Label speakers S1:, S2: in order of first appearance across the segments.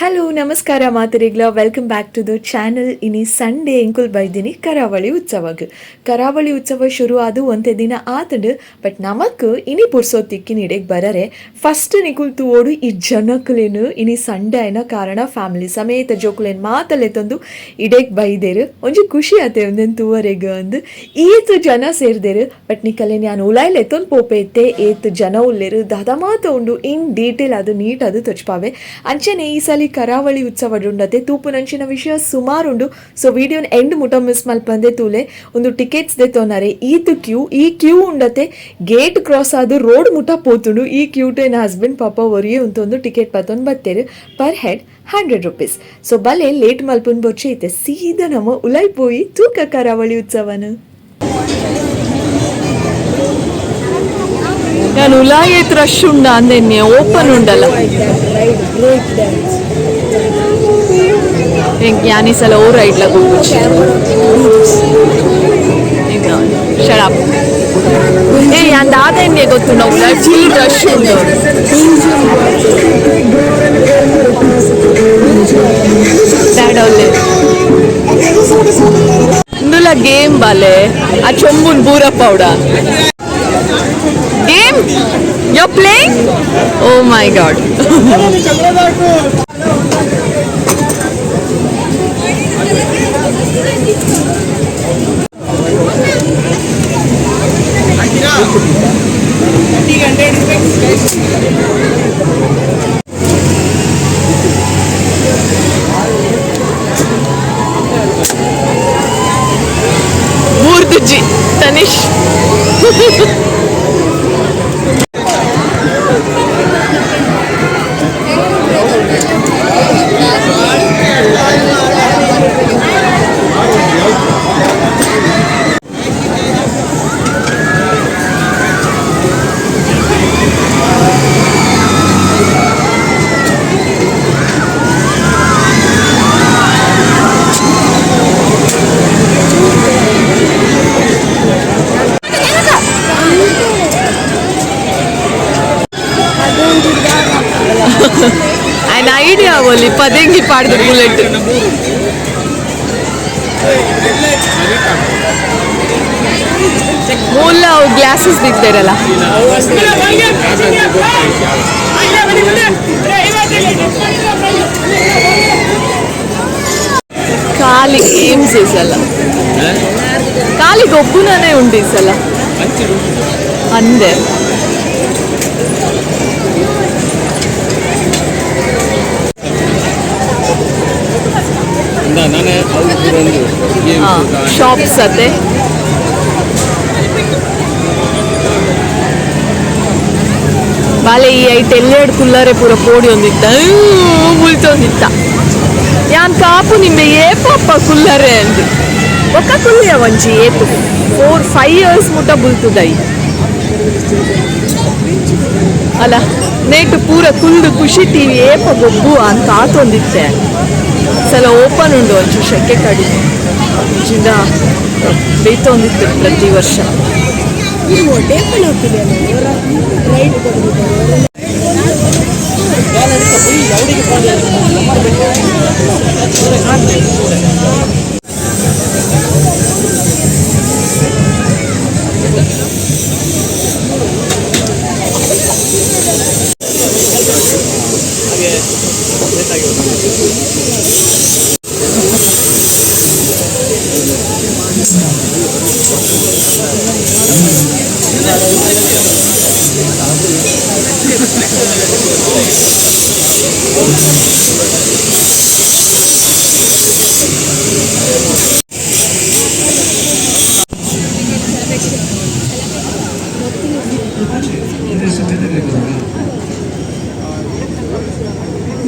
S1: Hello, ನಮಸ್ಕಾರ ಮಾತರಿಗ್ಲ. Welcome back to the channel. ಇನಿ Sunday ಎಂಕುಲ್ ಬೈದಿನಿ ಕರಾವಳಿ ಉತ್ಸವಗ್. ಕರಾವಳಿ ಉತ್ಸವ ಶುರು ಆದು ಒಂತೆ ದಿನ ಆತಂಡು. ಬಟ್ ನಮಕ್ ಇನಿ ಪುರ್ಸೋತಿಕ್ಕಿ ನಿಡೆಗ್ ಬರರೆ. ಫಸ್ಟ್ ನಿಕುಲ್ ತೂವೋಡು ಈ ಜನಕುಲೇನು. ಇನಿ ಸಂಡೇ ಆಯ್ನ ಕಾರಣ ಫ್ಯಾಮಿಲಿ ಸಮೇತ ಜೋಕುಲೇನ್ ಮಾತಲೆತ್ತೊಂದು ಇಡೆಗ್ ಬೈದೇರು. ಒಂಜಿ ಖುಷಿ ಆತೆ ಒಂದೆನ್ ತೂವರೆಗ್ ಅಂದ್ ಏತ್ ಜನ ಸೇರ್ದೇರು. ಬಟ್ ನಿಕಲೆ ಯಾನ್ ಉಲಾಯ್ಲ್ ಎತ್ತೊಂದು ಪೋಪೆ ಇತ್ತೆ. ಏತ್ ಜನ ಉಲ್ಲೇರು, ದಾದ ಮಾತ ಉಂಡು, ಇನ್ ಡೀಟೇಲ್ ಅದು ನೀಟ್ ಅದು ತೊಚ್ಪಾವೆ. ಅಂಚನೆ ಈ ಸಲ ಕರಾವಳಿ ಉತ್ಸವ ಉಂಡತೆ, ತೂಪುನಂಚಿನ ವಿಷಯ ಸುಮಾರು ಉಂಡು. ಸೊ ವಿಡಿಯೋನ ಎಂಡ್ ಮುಟ ಮಿಸ್ ಮಲ್ಪಂದೆ ತೂಲೆ. ಒಂದು ಟಿಕೆಟ್ಸ್ ದೆತ್ತೊನಾರೆ ಈತ್ ಕ್ಯೂ. ಈ ಕ್ಯೂ ಉಂಡತೆ, ಗೇಟ್ ಕ್ರಾಸ್ ಆದು ರೋಡ್ ಮುಟ ಪೋತುಂಡು ಈ ಕ್ಯೂಟೆ. ಹಸ್ಬೆಂಡ್ ಪಾಪ ಒರಿಯೇ ಉಂತೊಂದು ಟಿಕೆಟ್ ಪತ್ತೊಂದು ಬತ್ತೇರು. ಪರ್ ಹೆಡ್ 100 ರುಪೀಸ್. ಸೊ ಬಲೆ, ಲೇಟ್ ಮಲ್ಪುನ್ ಬೊಚ್ಚೆ, ಇತ್ತೆ ಸೀದಾ ನಮ್ಮ ಉಲೈ ಪೋಯಿ ತೂಕ ಕರಾವಳಿ ಉತ್ಸವನ. ನಾನು ಉಲಾಯೇತ್ ರಶ್ ಉಂಡ ಅಂದೆನ್ನೆ ಓಪನ್ ಉಂಡಲ್ಲ. ಯಾನ್ ಈ ಸಲ ಓ ರೈಡ್ ಲ ಗೊಬ್ಬುಚಿ. Shut up. ಏ, ಯಾನ್ ದಾದ ಎನ್ನೆ ಗೊತ್ತುಂಡ? ಉಲಾಯ್ ಫುಲ್ ರಶ್ ಉಂಡು. ಡ್ಯಾಡ್ ಒಲ್ಲೆ ಇಂದುಲ ಗೇಮ್ ಬಾಲೆ. ಆ ಚೊಂಬುನ್ ಬೂರಪ್ಪ ಉಡ game you playing? Oh my God. ಮೂರ್ದುಜ್ಜಿ ತನಿಷ್. ಆಯ್ನ ಐಡಿಯಾ ಒಲ್ಲಿ ಪದೆಂಗಿ ಪಾಡ್ದು ಬುಲೆಟ್. ಮೂಲ ಅವು ಗ್ಲಾಸಸ್ ಬಿದ್ದಾರಲ್ಲ. ಖಾಲಿ ಗೇಮ್ಸ್ ಈ ಸಲ. ಖಾಲಿ ಗೊಬ್ಬುನೇ ಉಂಡು ಈ ಸಲ ಅಂದೆ. ಶಾಪ್ಸ್ ಅತ್ತೆ. ಬಾಲೆ, ಈ ಐಟ್ ಎಲ್ಲೆಡ್ ಕುಲ್ಲರೆ ಪೂರ ಪೋಡಿ ಒಂದಿತ್ತ, ಮುಲ್ತೊಂದಿತ್ತ. ಯಾನ್ ಕಾಪು ನಿಂಬೆ ಏಪಪ್ಪ ಕುಲ್ಲರೆ ಅಂದು. ಒಕ್ಕ ಕುಲ್ಲಿಯ ಒಂಜಿ ಏತು 4-5 ಇಯರ್ಸ್ ಮುಟ ಬುಲ್ತುದೈ ಅಲ್ಲ. ನೇಟು ಪೂರ ಕುಲ್ದು ಖುಷಿ ಟಿವಿ ಏಪ ಗೊಬ್ಬು ಅಂತ ಕಾತೊಂದಿತ್ತೆ. ಸಲ ಓಪನ್ ಉಂಡು, ಒಂಚೂರು ಶೆಕೆ ಕಡಿಮೆ. ಇಂಚಿಂದ ಬೇಯ್ತೊಂದಿತ್ತು ಪ್ರತಿ ವರ್ಷ.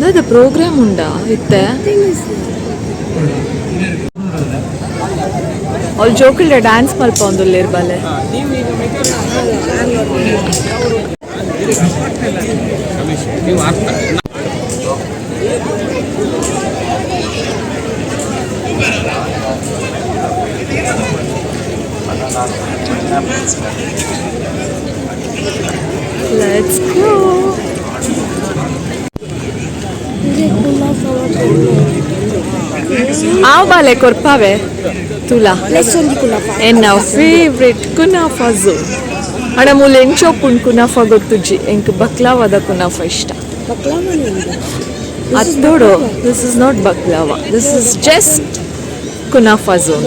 S1: ದಾದ ಪ್ರೋಗ್ರಾಮ್ ಉಂಡಾ ಇತ್ತೆ? ಅವ್ಳು ಜೋಕುಲ್ಡ ಡ್ಯಾನ್ಸ್ ಮಲ್ಪೊಂದುಲ್ಲೇರ್ ಬಾಲೆ. Let's go. ಆವ್ ಬಾಲೆ ಕೊರ್ಪಾವೆ ತುಲಾ.
S2: ಪ್ಲಸ್ ಒಂಜಿ ಕುನಾಫಾ.
S1: ಎನ್ನ ಫೇವ್ರೆಟ್ ಕುನಾಫಾ ಝೋನ್. ಅಡ ಮೂಲು ಎಂಚೋಪುಂಡು ಕುನಾಫಾ ಗೊತ್ತುಜ್ಜಿ. ಎಂಕ್ ಬಕ್ಲಾವಾದ ಕುನಾಫಾ ಇಷ್ಟ. ಅತ್ತೋಡು, this is not baklava, this is just kunafa zone.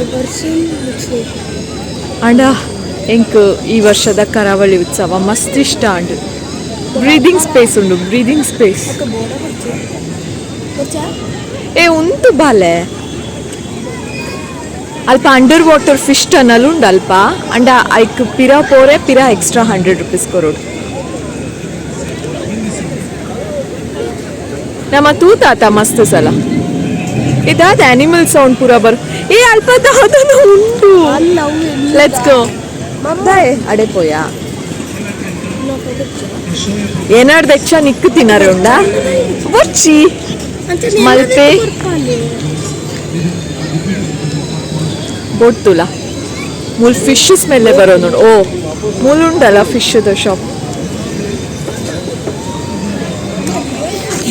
S1: ಅಂಡ ಎಂಕ್ ಈ ವರ್ಷದ ಕರಾವಳಿ ಉತ್ಸವ ಮಸ್ತ್ ಇಷ್ಟ ಅಂಡ್. ಬ್ರೀದಿಂಗ್ ಸ್ಪೇಸ್ ಉಂಡು, ಬ್ರೀದಿಂಗ್ ಸ್ಪೇಸ್. ಏ ಉಂತು ಬಾಲೆ, ಅಲ್ಪ ಅಂಡರ್ ವಾಟರ್ ಫಿಶ್ ಟನಲ್ ಉಂಡು ಅಲ್ಪ. ಅಂಡ ಐಕ್ ಪಿರ ಪೋರೆ ಪಿರ ಎಕ್ಸ್ಟ್ರಾ 100 ರುಪೀಸ್ ಕೊರೊಡು. ನಮ್ಮ ತೂತಾತ ಮಸ್ತ್ ಸಲ. ಇದಾದ ಅನಿಮಲ್ ಸೌಂಡ್ ಪೂರ ಬರ್. ಏ, ಅಲ್ಪ ದಾದನ ಉಂಡು. Let's go. ದಾಯೆ ಅಡೆ ಪೋಯಾ? ಏನಾಡ್ದ ಹೆಚ್ಚ ನಿಕ್ಕು ತಿನ್ನರೆ ಉಂಡಾ? ಬೊಚ್ಚಿ ಮಲ್ಪೆ ಬೋಟ್ ತುಲ. ಮೂಲ್ ಫಿಶ್ ಸ್ಮೆಲ್ಲೇ ಬರೋ ನೋಡು. ಓ, ಮೂಲ್ ಉಂಡಲ್ಲ ಫಿಶ್ ಶಾಪ್.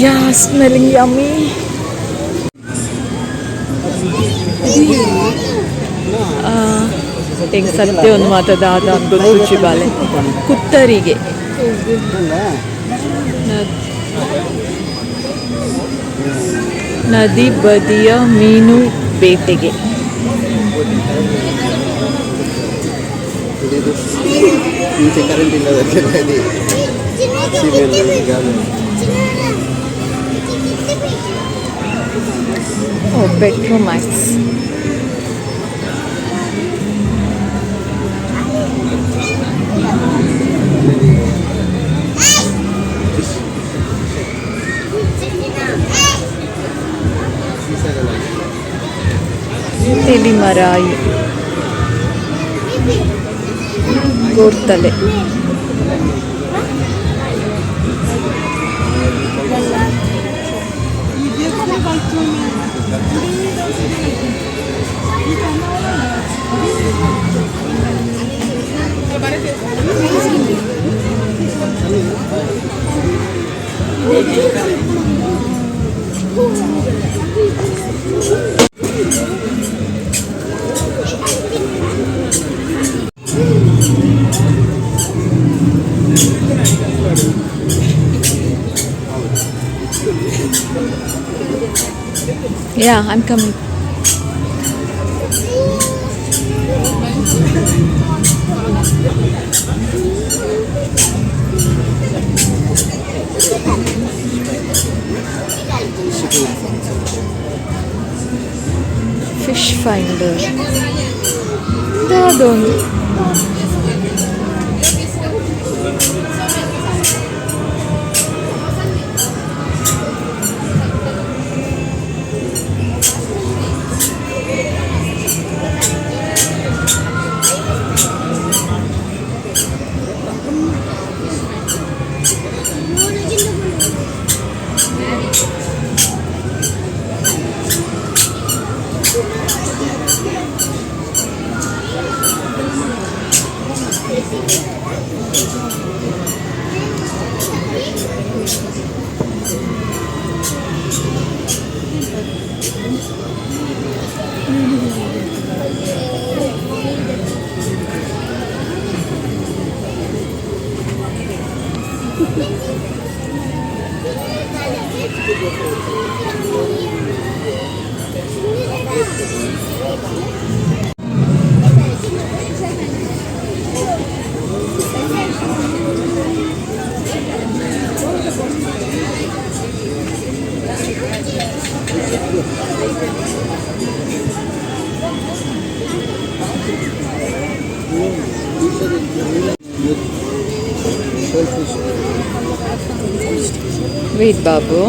S1: ಯಾ, ಸ್ಮೆಲ್ಲಿಂಗ್ ಯಮ್ಮಿ. ಹೆಂಗ್ ಸತ್ಯ ಒಂದು ಮಾತದ ಅದ ಗೊತ್ತುಜ್ಜಿ ಬಾಲೆ. ಕುತ್ತರಿಗೆ ನದಿ ಬದಿಯ ಮೀನು ಬೇಟೆಗೆ.
S3: ಮುಂಚೆ ಕರೆಂಟ್ ಇಲ್ಲದಕ್ಕೆ ನದಿ ಸೀಮೆಎಣ್ಣೆ.
S1: Oh, Petromax. ತೆಲಿಮರಾಯಿ, ಗೋರ್ತಲೆ. Yeah, I'm coming. Fish finder. ದಾದೊಂದು. Wait, Babu.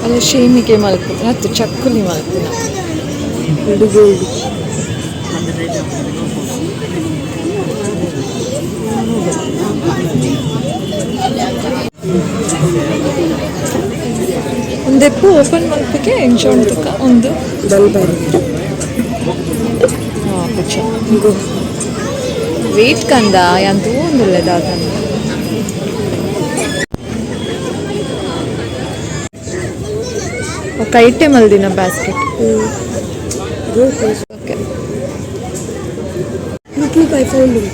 S1: ಅಲ್ಲ, ಶೇಮಿಗೆ ಮಲ್ಪು ಮತ್ತು ಚಕ್ಕುಲಿ ಮಲ್ಪುನ ಗೋಲ್ಡ್. ಒಂದೆಪ್ಪು ಓಪನ್ ಮಲ್ಪಿಗೆ ಎಂಚ ಒಂದು
S2: ಬಲ್ ಬಾರಿ.
S1: ಹಾಂ, ಪುಚ್ಚ. ವೇಟ್ ಕಂದ ಯಾನ್ ತೂವೊಂದುಲ್ಲೆ ದಾದನ. ఒక item ಅಲ್ದಿನ basket. Okay.
S2: Look, look, I found him.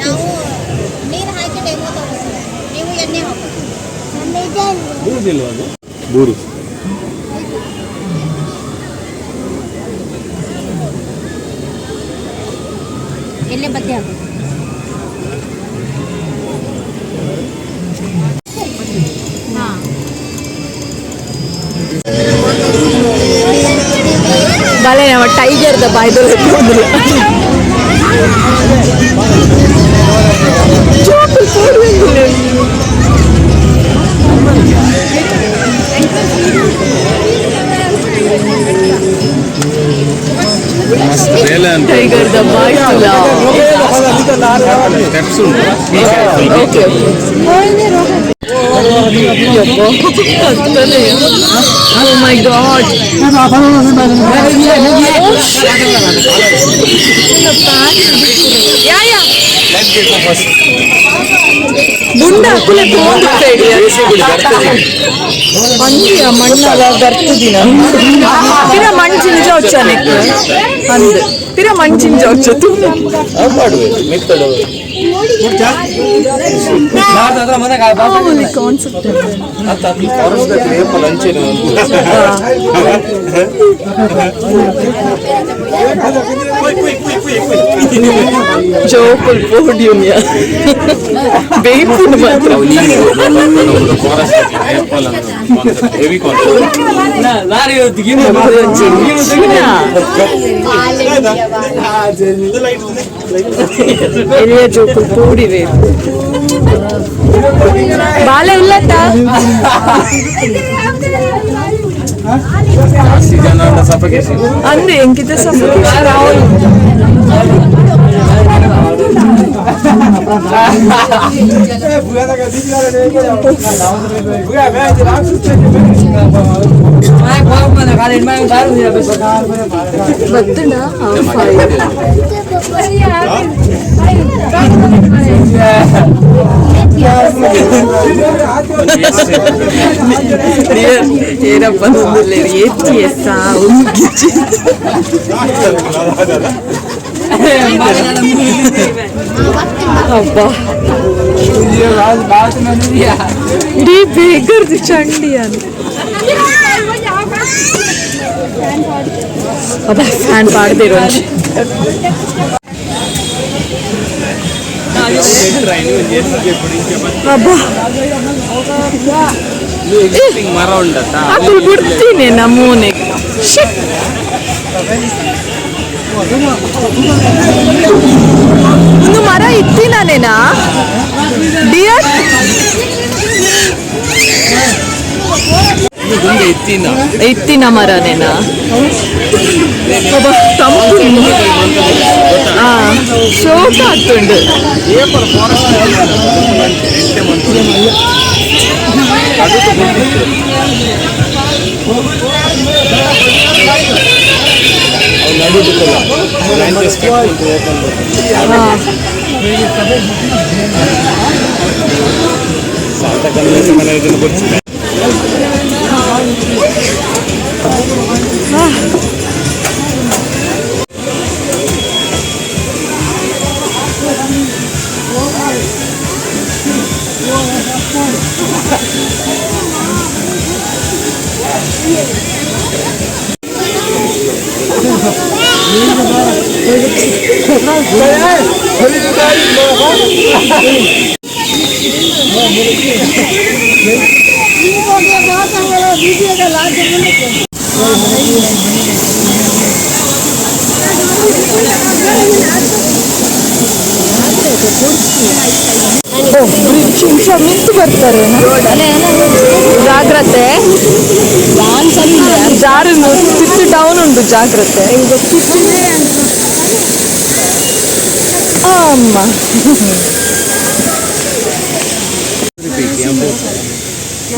S4: ನಾವು ನೀರು ಹಾಕಿ ಡೆಮೋ ತೋರಿಸ್ತೀವಿ, ನೀವು ಎಣ್ಣೆ ಹಾಕೋದು.
S3: ಬೂರು.
S4: ಎಣ್ಣೆ ಬತ್ತಿ ಹಾಕೋದು. ಹಾಂ.
S1: ಬಲೆ ನಮ್ಮ ಟೈಗರ್ the ಬಾಯ್ದೊಳಗೆ ಟೈಗರ್ the bye.
S3: Steps ಉಂಟು.
S1: Okay okay. Oh my god. Yeah yeah. ಗುಂಡ ಅಕುಲೆ ತೋಂದು ಅಂದಿಯ ಮಣ್ಣಲ ಬರ್ತದಿನ ಪಿರ ಮಣ್ಚಿನ ಜೋಚನೆ ಅಂದ್ ಪಿರ ಮಣ್ಚಿನ ಜೋಚ ತುಂಬ. ಕಾನ್ಸೆಪ್ಟ್. ಜೋಕುಲ್ ಪೋಡಿಯಂ ಬೇಪುನು ಮಾತ್ರ.
S3: ಹೆವಿ.
S1: ಎಲ್ಲಿಯ ಜೋಕುಲ್ ಪೋಡಿವೆ ಬಾಲೆ ಉಲ್ಲತ್ತ.
S3: ಜಾಸ್ತಿ ಜನ ಸಫಕೇಶನ್.
S1: ಅಂದು ಎಂಕಿತ ಸಫಕೇಶನ್. ಬತ್ತುಂಡ. ಏನಪ್ಪ ಎತ್ತಿ ಎಸ್ಸ ಉಗ್ಗಿಚ್ಚಿ. ಅಬ್ಬಾ, ಇಡೀ ಬೇಗರ್ದು ಚಂಡಿ ಅಂತ. ಅಬ್ಬಾ, ಫ್ಯಾನ್ ಪಾಡ್ದಿರೋ. ಅಬ್ಬಾ.
S3: ಮರ ಉಂಟತ್ತ.
S1: ಅಕುಲು ಬಿಡ್ತೀನಿ ನಮೂನೆ. ಒಂದು ಮರ ಇತ್ತಿನೇನಾ ಡಿಯರ್?
S3: ಗುಂಡೆ ಇತ್ತಿನ.
S1: ಇತ್ತಿನ ಮರನೇನಾ? ಅಬ್ಬಾ, ತಂಪು. ಆ ಶೋಕ ಆಗ್ತುಂಡು.
S3: ಫಾರೆಸ್ಟ್ ಎಂಟೆ ಮಂತ್ ಅದು. ನಡುಟು ಸ್ಟೆಪ್ ಓಪನ್. ಸಾಧಕ ಮನೆ ಇದನ್ನು ಗೊತ್ತಿಲ್ಲ.
S1: ಓ ಬ್ರಿಡ್ಜ್ ಇಂಚ ಮಿತ್ತು ಬರ್ತಾರೆ. ಜಾಗ್ರತೆ, ಜಾರು ತಿತ್ತು ಡೌನ್ ಉಂಟು, ಜಾಗ್ರತೆ. ಅಮ್ಮ.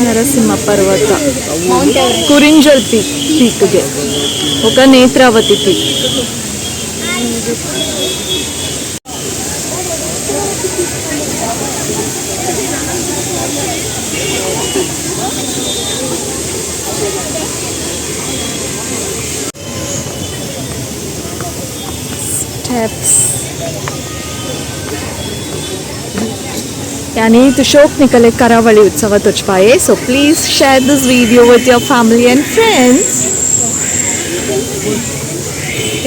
S1: ನರಸಿಂಹ ಪರ್ವತ, ಕುರಿಂಜಲ್ ಪೀಕ್, ಪೀಕ್ಗೆ ఒక ನೇತ್ರಾವತಿ ಪೀಕ್. ಸ್ಟೆಪ್ಸ್. ಯಾನಿ ಶೋಕ್ ನಿಕಲೆ ಕರಾವಳಿ ಉತ್ಸವ ತೋಜ್ಪಾಯೆ. So please share this video with your family and friends.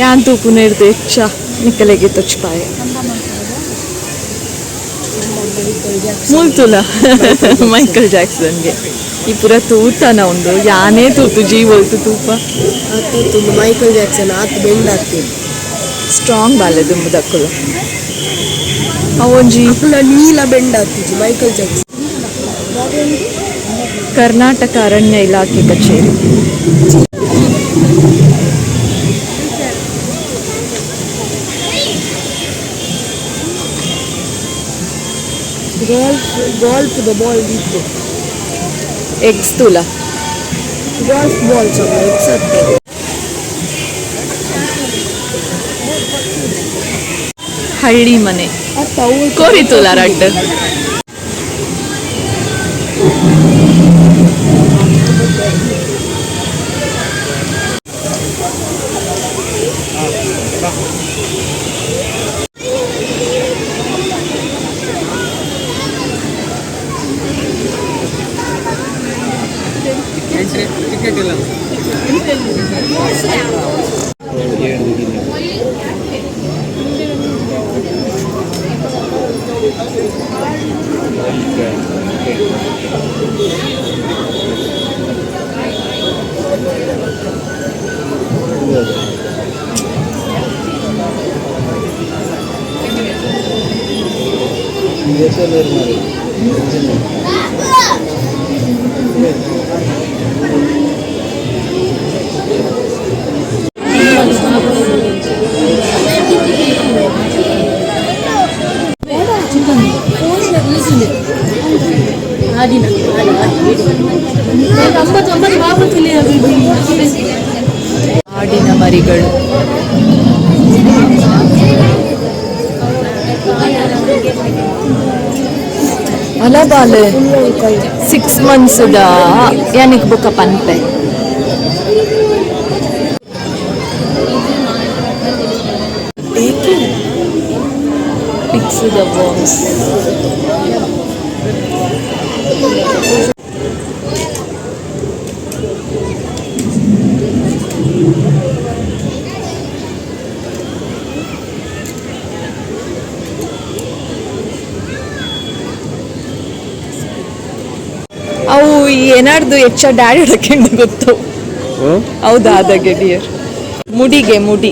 S1: ಯಾನ್ ತೂಪುನೆರ್ದು ಹೆಚ್ಚ ನಿಕಲೆಗೆ ತೊಚ್ಪಾಯೆ. ಮುಲ್ತುಲ ಮೈಕಲ್ ಜಾಕ್ಸನ್ಗೆ ಈ ಪೂರ ತೂತನ ಒಂದು ಯಾನೇ ತೂತು ಜೀವೊಲ್ತು ತೂಪ.
S2: ಮೈಕಲ್ ಜಾಕ್ಸನ್ ಆತ್ ಬೆಂಡ್ ಆಗ್ತದೆ.
S1: ಸ್ಟ್ರಾಂಗ್ ಬಾಲೆ ದುಂಬುದಕ್ಕುಲು ಅವೊಂಜಿ.
S2: ಅಪ್ಪುನ ನೀಲ ಬೆಂಡ್ ಆಗ್ತಿದ್ವಿ ಮೈಕಲ್ ಜಾಕ್ಸನ್.
S1: ಕರ್ನಾಟಕ ಅರಣ್ಯ ಇಲಾಖೆ ಕಚೇರಿ.
S2: Golf golf the ball ಇತ್ತು.
S1: ಎಗ್ಸ್ ತೂಲ.
S2: ಗಾಲ್ಫ್ ಬಾಲ್ ಸ್ವಲ್ಪ ಎಕ್ಸ್ ಆಗ್ತದೆ.
S1: ಹಳ್ಳಿ ಮನೆ ಕೋರಿ ತೂಲ ರಡ್ಡ್.
S3: ಎಂಟ್ರಿ ಟಿಕೆಟ್ ಇಲ್ಲ.
S1: ಆಡಿನ ಮರಿಗಳು. ಅಲ ಬಾಲೆ, 6 ಮಂತ್ಸ್ ಯಾನಿಕ್ ಬುಕ್ಕ ಪನ್ಪೆ. Fix the worms. ಅವು ಏನಾರ್ದು ಹೆಚ್ಚ ಡ್ಯಾಡಿ ಹೊಡಕ್ಕೆ ಗೊತ್ತು. ಹೌದಾ? ಅದಾಗೆ ಡಿಯರ್ ಮುಡಿಗೆ ಮುಡಿ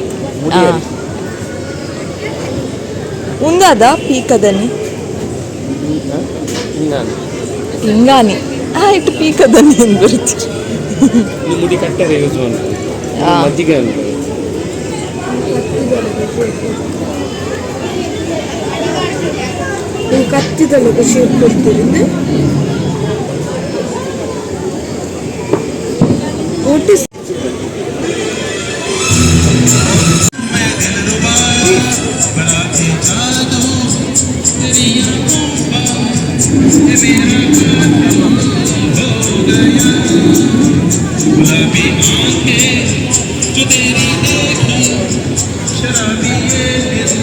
S1: ಉಂದಾದ ಪೀಕದನಿ. ಹಿಂಗಾನಿ ಆಯ್ತು, ಪೀಕದನಿ ಅಂತ ಬರ್ತೀರಿ.
S3: ಮುಡಿ ಕಟ್ಟರೆ ಯೂಸ್ ಮಾಡ್ತಾರೆ ಮಜ್ಜಿಗೆ ಅಂತ.
S2: ನೀವು ಕತ್ತಿದಲ್ಲ ಶೇಪ್ ಕೊಡ್ತೀರಿ. What is
S5: गुलाबी आंखें जो तेरी देखी, शराबी ये दिल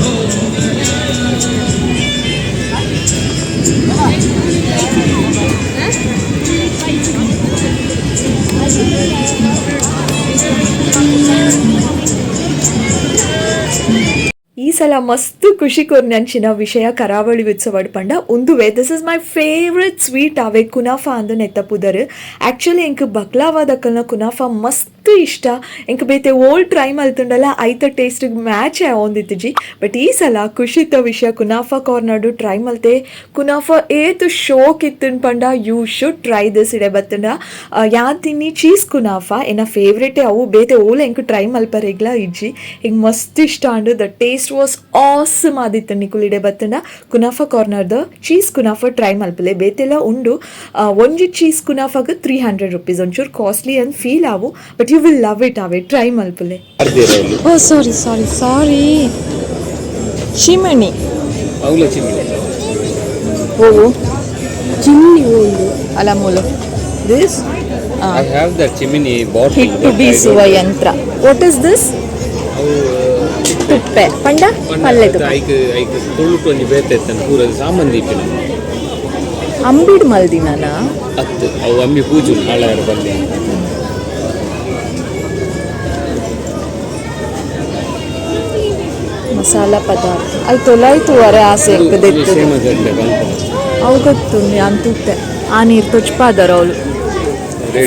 S5: हो गया।
S1: ಈ ಸಲ ಮಸ್ತ್ ಖುಷಿ ಕೊರ್ನಂಚಿನ ವಿಷಯ ಕರಾವಳಿ ಉತ್ಸವ ಪಂಡ ಉಂದುವೆ. This is my favourite sweet. ಅವೆ ಕುನಾಫಾ ಅಂದು ನೆತ್ತಪುದರು. ಆ್ಯಕ್ಚುಲಿ ಎಂಕ್ ಬಕ್ಲಾವಾದಕ್ಕಲ್ನ ಕುನಾಫಾ ಮಸ್ತ್ ಮಸ್ತ್ ಇಷ್ಟ. ಎಂಕ್ ಬೇತೆ ಓಲ್ ಟ್ರೈ ಮಲ್ತುಂಡಲ ಐತ ಟೇಸ್ಟ್ ಮ್ಯಾಚ್ ಆವೊಂದಿತ್ತಿಜಿ. ಬಟ್ ಈ ಸಲ ಖುಷಿತ ವಿಷಯ ಕುನಾಫಾ ಕಾರ್ನರ್ಡು ಟ್ರೈ ಮಲ್ತೆ. ಕುನಾಫಾ ಏತ್ ಶೋಕ್ ಇತ್ತುನ್ ಪಂಡ you should try this ಇಡೆ ಬತ್ತುಂಡ. ಯಾನ್ ತಿನ್ನಿ ಚೀಸ್ ಕುನಾಫಾ ಎನ್ನ ಫೇವ್ರೇಟೇ ಅವು. ಬೇತೆ ಓಲ್ ಎಂಕ್ ಟ್ರೈ ಮಲ್ಪರೆಗ್ಲ ಇಜ್ಜಿ. ಎಂಕ್ ಮಸ್ತ್ ಇಷ್ಟ and the taste was awesome ಆದಿತ್ತು. ನಿಕುಲ್ ಇಡೆ ಬತ್ತುಂಡ ಕುನಾಫಾ ಕಾರ್ನರ್ದ ಚೀಸ್ ಕುನಾಫಾ ಟ್ರೈ ಮಲ್ಪಲೆ. ಬೇತೆಲ್ಲ ಉಂಡು. ಒಂಜಿ ಚೀಸ್ ಕುನಾಫಾಗ್ 300 ರುಪೀಸ್. ಒಂಚೂರು ಕಾಸ್ಟ್ಲಿ ಅಂದ್ ಫೀಲ್ ಆವು, but you will love it. ಆವೆ ಟ್ರೈ ಮಲ್ಪಲೆ.
S2: Oh, sorry sorry sorry. ಚಿಮಣಿ.
S3: ಅವುಲ ಚಿಮಿಣಿ.
S2: ಓವು ಚಿಮ್ನಿ ಒಂದು ಅಲ್ಲ ಮೂಲ
S1: this.
S3: I have that chimney bottle.
S2: ಹಿಟ್ಟು ಬೀಸುವ ಯಂತ್ರ.
S1: What is this?
S3: ಅವು.
S2: ತುಪ್ಪೆ ಪಂಡ ಪಲ್ಲೆ ತುಪ್ಪೆ.
S3: ಐಕ್ ಐಕ್ ತುಳುಟು ಒಂಜಿ ಬೇತೆ ಇತ್ತನ ಪೂರ ಸಾಮಾನ್ ದೀಪಿನ.
S2: ಅಂಬಿಡ್ ಮಲ್ದಿನ.
S3: ಅತ್ತು, ಅವು ಅಂಬಿ ಪೂಜು ಹಾಳಾರ ಬಲ್ಲೆ.
S2: ಮಸಾಲ ಪದಾರ್ಥ ಅದು ತೊಲಾಯ್ತು ವರೆ ಆಸೆ ಎಕ್ಕದೆತ್ತು.
S3: ಸೇಮ್ ಅದೇ.
S2: ಅವು ಗೊತ್ತು ಅಂತುತ್ತೆ. ಆ ನೀರು ತೊಚ್ಪಾದರ ಅವಳು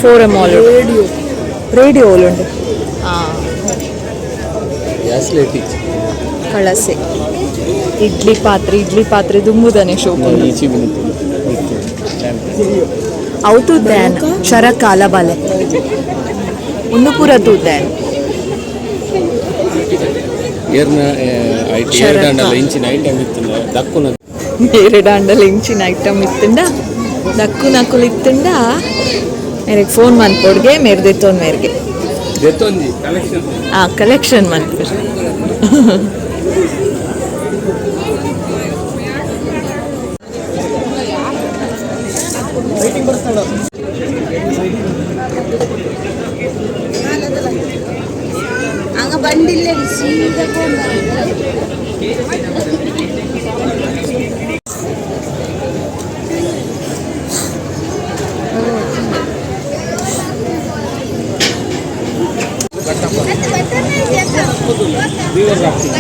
S2: forum radio
S1: radio ಓಲುಂಡು.
S2: ಹಾಂ.
S3: ಗ್ಯಾಸ್ ಲೈಟ್ ಇಚ್ಚಿ.
S2: ಕಳಸೆ, ಇಡ್ಲಿ ಪಾತ್ರೆ. ಇಡ್ಲಿ ಪಾತ್ರೆ ದುಂಬುದನೆ ಶೋಕು.
S3: ಈ ಚಿಮಿಣಿ.
S2: ಅವು ತೂತೇನ್ ಶರಕಾಲ ಬಲೆ ಒಂದು ಪೂರ ತೂತೇನ್.
S3: ಏರ್ನ ಏರ್ದಾಂಡಲ ಇಂಚಿನ ಐಟಮ್ ಇತ್ತು ದಕ್ಕುನ.
S2: ಎರಡಾಂಡಲ ಇಂಚಿನ ಐಟಮ್ ಇತ್ತುಂಡ ದಕ್ಕು ನಕುಲು ಇತ್ತುಂಡ ಮೇರೆಗೆ ಫೋನ್ ಮನ್ಪೊಡ್ಗೆ ಮೇರೆ ದೆತ್ತೊಂದು ಮೇರೆಗೆ.
S3: ದೆತ್ತೊಂಜಿ ಕಲೆಕ್ಷನ್.
S2: ಹಾಂ, ಕಲೆಕ್ಷನ್ ಮನ್ಪುರ್.
S4: ಹಂಗ ಬಂಡಿಲ್ಲ ಸೀದಾ.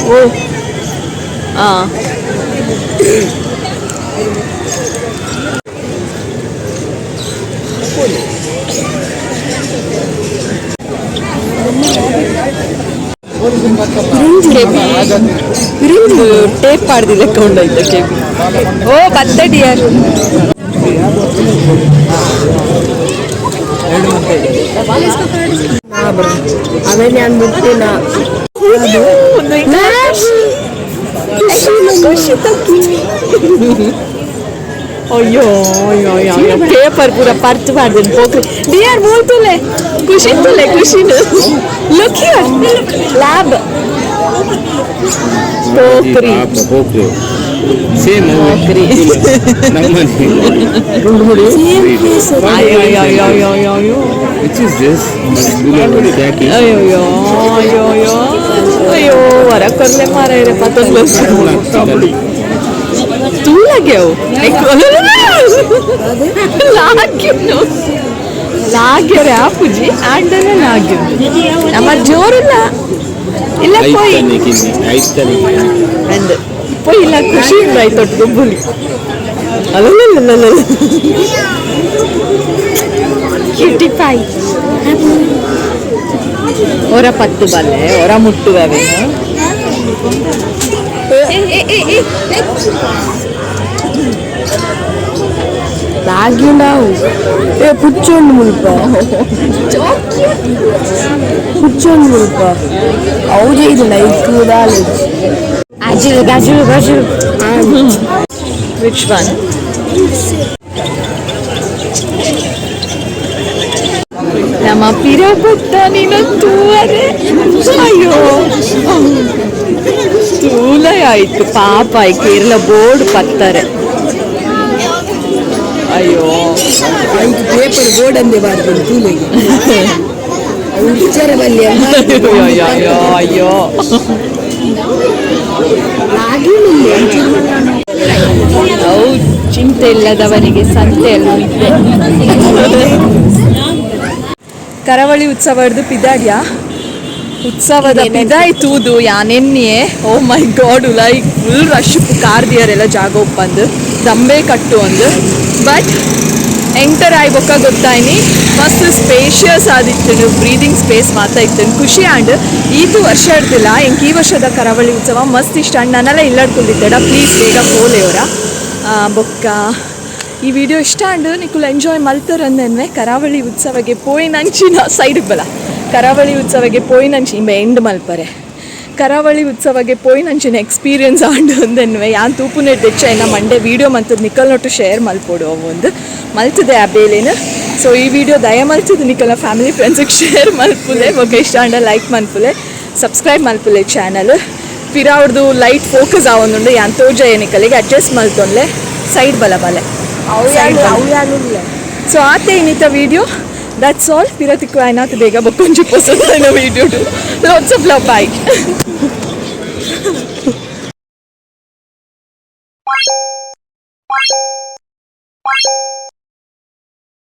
S2: ಓ ಹಾಂ. ಟೇಪ್ ಪಾಡ್ದಿಲ್ಲ ಲೆಕ್ಕ ಕೆಬಿ. ಓ ಬತ್ತ ಡಿಯರ್.
S6: ಆಮೇಲೆ ನಾನು ಮುಟ್ಟಿನ.
S2: ಅಯ್ಯೋ ಅಯ್ಯೋ ಅಯ್ಯೋ, ಪೇಪರ್ ಪೂರ ಪರ್ತ್ ಪಾಡ್ದಿನ ಪೋಕ್ರಿ. ಡಿಯರ್ ಮೂಲ್ತುಲೆ ಖುಷಿ ತುಲೆ ಖುಷಿನು. Look here, lab ಪೋಕ್ರಿ.
S3: ಪೋಕ್ರಿ same.
S2: ಪೋಕ್ರಿ.
S3: ನಮ್ಮನೆ.
S2: ಅಯ್ಯೋ ಅಯ್ಯೋ ಅಯ್ಯೋ ಅಯ್ಯೋ ಅಯ್ಯೋ.
S3: Which is this?
S2: ಅಯ್ಯೋ ಅಯ್ಯೋ ಅಯ್ಯೋ ಅಯ್ಯೋ ಅಯ್ಯೋ, ಹೊರ ಕೊರ್ಲೆ ಮಾರ ಇರೆ ಪತ್ತೊಂದು ತೂಲಾಗ್ಯಾವು. ಲಾಗ್ಯುನು ಲಾಗ್ಯರೆ ಆಪುಜಿ ಆಂಡಲ ಲಾಗ್ಯು ನಮ್ಮ ಜೋರಿಲ್ಲ ಇಲ್ಲ ಪೋಯ್.
S3: ಐತನೆ ಕಿನ್ನಿ ಐತನೆ.
S2: ಅಂದ್ ಪೋಯ್ ಇಲ್ಲ ಖುಷಿ ಇಲ್ಲ ಆಯ್ತು ಗುಬ್ಬುಲಿ ಅಲ್ಲಲ್ಲ. ಕ್ಯೂಟಿ ಪಾಯ್. ಹೊರ ಪತ್ತು ಬಲ್ಲೆ ಹೊರ ಮುಟ್ಟುವವೇನು.
S6: ಲಾಗಿಂಡಾವು ಏ ಪುಚ್ಚೊಂಡು ಮುಲ್ಪ ಪುಚ್ಚೊಂಡು ಮುಲ್ಪ ಅವು ಇದು ಲೈಕ್ ದಾಲೇಜ್.
S2: ಅಜಿಲ್ ಗಜಿಲ್ ಗಜಿಲ್. Which one? ನಮ್ಮ ಪಿರ ಬುತ್ತ ನೀನು ತೂವರೆ. ಅಯ್ಯೋ, ತೂಲ ಆಯ್ತು ಪಾಪ. ಕೇರಳ ಬೋರ್ಡ್ ಪತ್ತಾರೆ. ಅಯ್ಯೋ.
S6: ಐದು ಪೇಪರ್ ಬೋರ್ಡ್ ಅಂದೇ ಬಾರ್ದು ತೂಲೆಗೆ ಅವು ವಿಚಾರ ಬಲ್ಲಿ.
S2: ಅಯ್ಯೋ ಅಯ್ಯೋ ಅಯ್ಯೋ. ಹೌದು, ಚಿಂತೆ ಇಲ್ಲದವನಿಗೆ ಸಂತೆ ಇದೆ. ಕರಾವಳಿ ಉತ್ಸವದ ಪಿದಾಡ್ಯ ಉತ್ಸವದ ಪಿದಾಯ್ ತೂದು ಯಾನೆನ್ನಿಯೇ. ಓ ಮೈ god, like full rush. ಕಾರ್ದಿಯರೆಲ್ಲ ಜಾಗ ಒಪ್ಪಂದು ದಂಬೆ ಕಟ್ಟು ಅಂದು. ಬಟ್ ಎಂಟರ್ ಆಯಿ ಬೊಕ್ಕ ಗೊತ್ತಾಯ್ನಿ, ಮಸ್ತ್ ಸ್ಪೇಷಿಯಸ್ ಆದಿತ್ತುಂಡು, ಬ್ರೀದಿಂಗ್ ಸ್ಪೇಸ್ ಮಾತ ಇತ್ತು. ಖುಷಿ ಆಂಡ್. ಈತು ವರ್ಷ ಇಡ್ದಿಲ್ಲ. ಎಂಕ್ ಈ ವರ್ಷದ ಕರಾವಳಿ ಉತ್ಸವ ಮಸ್ತ್ ಇಷ್ಟ ಆಂಡ್. ನನ್ನಲ್ಲ ಇಲ್ಲಡ್ಕೊಂಡಿದ್ದೆಡ, ಪ್ಲೀಸ್ ಬೇಗ ಪೋಲೆಯವರ. ಬೊಕ್ಕ ಈ ವಿಡಿಯೋ ಇಷ್ಟ ಆಂಡ್, ನಿಕುಲು ಎಂಜಾಯ್ ಮಲ್ತರಂದೆನ್ವೆ. ಕರಾವಳಿ ಉತ್ಸವಗೆ ಪೋಯಿನಂಚಿನ ಸೈಡ್ ಬಲ, ಕರಾವಳಿ ಉತ್ಸವಗೆ ಪೋಯಿನಂಚಿ ಇಂಬೆ ಎಂಡ್ ಮಲ್ಪರೆ. ಕರಾವಳಿ ಉತ್ಸವಗೆ ಪೋಯಿನಂಚಿನ ಎಕ್ಸ್ಪೀರಿಯನ್ಸ್ ಆಂಡ್ ಅಂದೆನ್ವೆ. ಯಾನ್ ತೂಪುನೆಡ್ ದೆಚ್ಚ ಎನ್ನ ಮಂಡೆ ವೀಡಿಯೋ ಮಂತದ್ ನಿಕಲ್ ನೊಟ್ಟು ಶೇರ್ ಮಲ್ಪೊಡು, ಅವು ಒಂದು ಮಲ್ತದೆ ಆ ಬೇಲೆನ. ಸೊ ಈ ವಿಡಿಯೋ ದಯ ಮಲ್ತದ ನಿಕಲ್ನ ಫ್ಯಾಮಿಲಿ ಫ್ರೆಂಡ್ಸಿಗೆ ಶೇರ್ ಮಲ್ಪುಲೆ. ಬೊಕ್ಕ ಇಷ್ಟ ಆಂಡ ಲೈಕ್ ಮನ್ಪುಲೆ, ಸಬ್ಸ್ಕ್ರೈಬ್ ಮಲ್ಪುಲೆ ಚಾನಲ್. ಪಿರಾವ್ರದು ಲೈಟ್ ಫೋಕಸ್ ಆವೊಂದುಂಡು, ಯಾನ್ ತೋಜಯ ನಿಕಲಿಗೆ, ಅಡ್ಜಸ್ಟ್ ಮಲ್ತೊನ್ಲೆ. ಸೈಡ್ ಬಲ ಬಲೆ. ಸೊ ಆತೆ ಇನ್ನಿತ ವಿಡಿಯೋ. That's all. ಪಿರತಿಕ್ಕು ಆಯ್ನಾತ್ ಬೇಗ ಬೊಕ್ಕೊಂಜಿ ಪೊಸದಾಯಿನ video. Lots of love, bye.